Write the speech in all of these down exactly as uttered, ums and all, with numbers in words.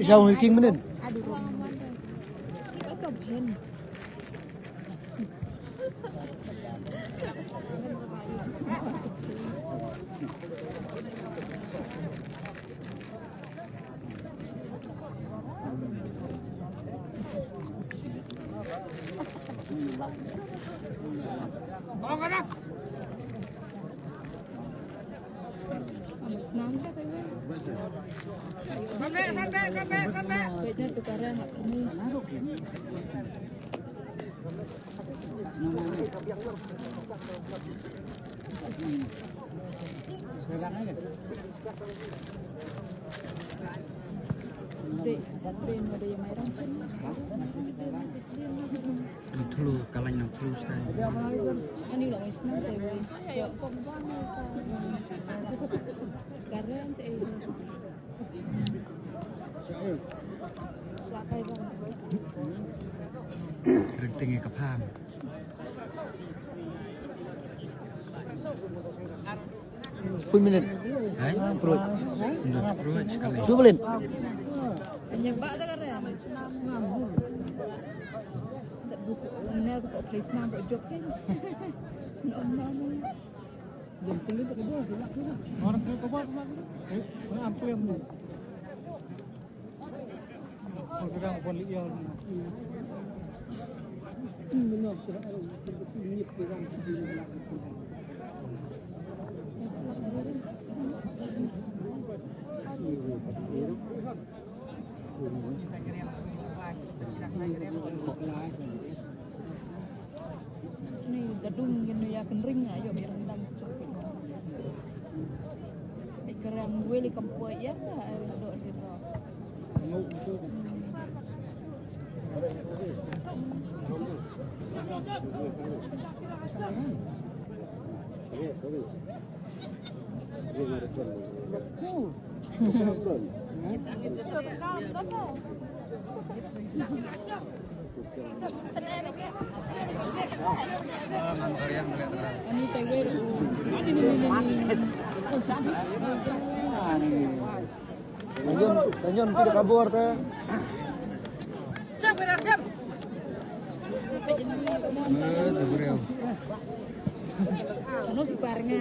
Ïa u king mynnin. Nang thlu, ka lain nang thlu stai. Ring tingi ka pham. Pun minit. Hai? Perut. Perut sekali. Cuba, Lin. Ni gadung gini ya kering ayo biar rendang. Kerang weli kempoi ya, ayo dok gitu. Tanyon, tanyon, tidak kabur teh. Ano si Parnga?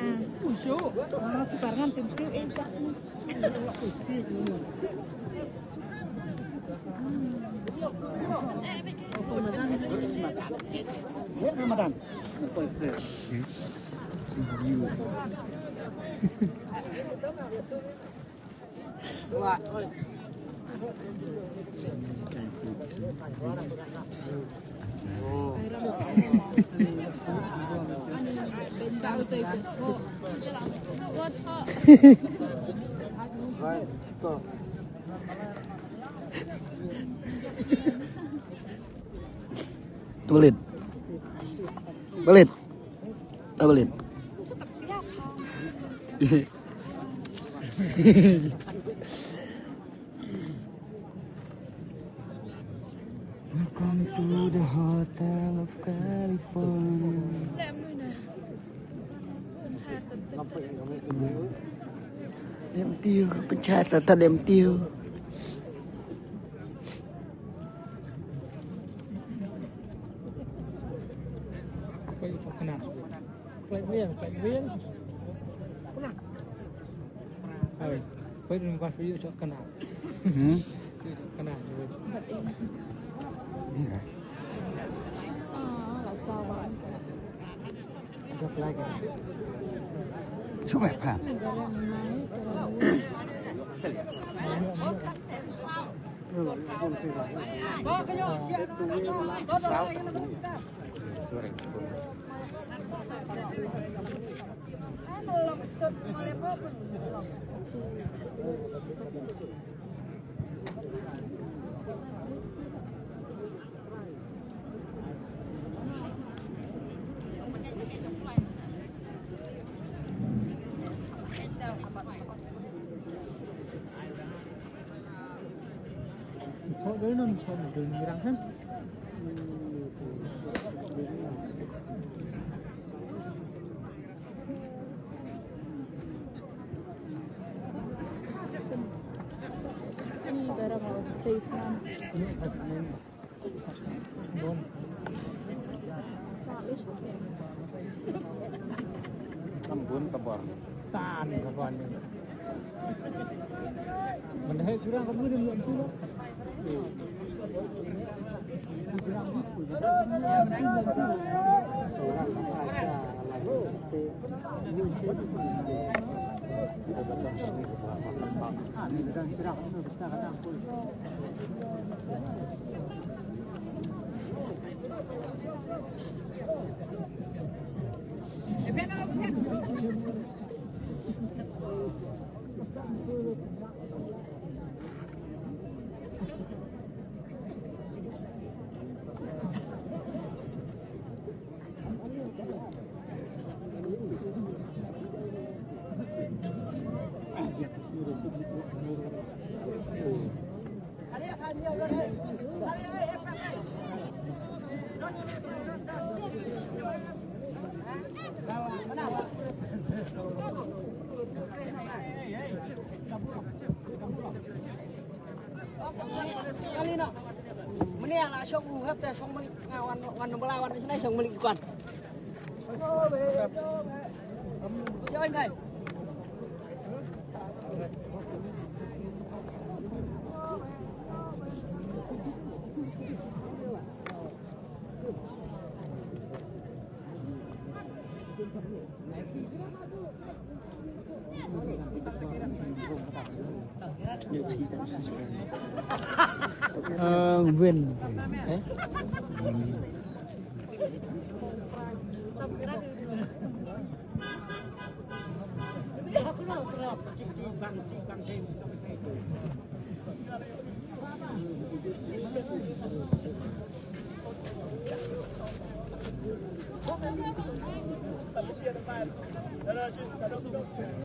Ano si Parnga? Tintu eh, tak. Ramadan. Tulit. Alit. Alit. Welcome to the Hotel of California. Em tiêu, pynchai ta ta em tiêu. Play win, play win. Oi, play win, pas video cok kena. Hmm. Video cok kena. Iya. Ada play kan? Coba, Pak. Kan bun ka bor. Tan ka bor. Mendahai kurang ka bun dia tu. Kali na. Mene ala shong u hep te shong malik nga wan wan bala wan sini shong malik kuan. Shong ngai. Ờ, Win. Eh?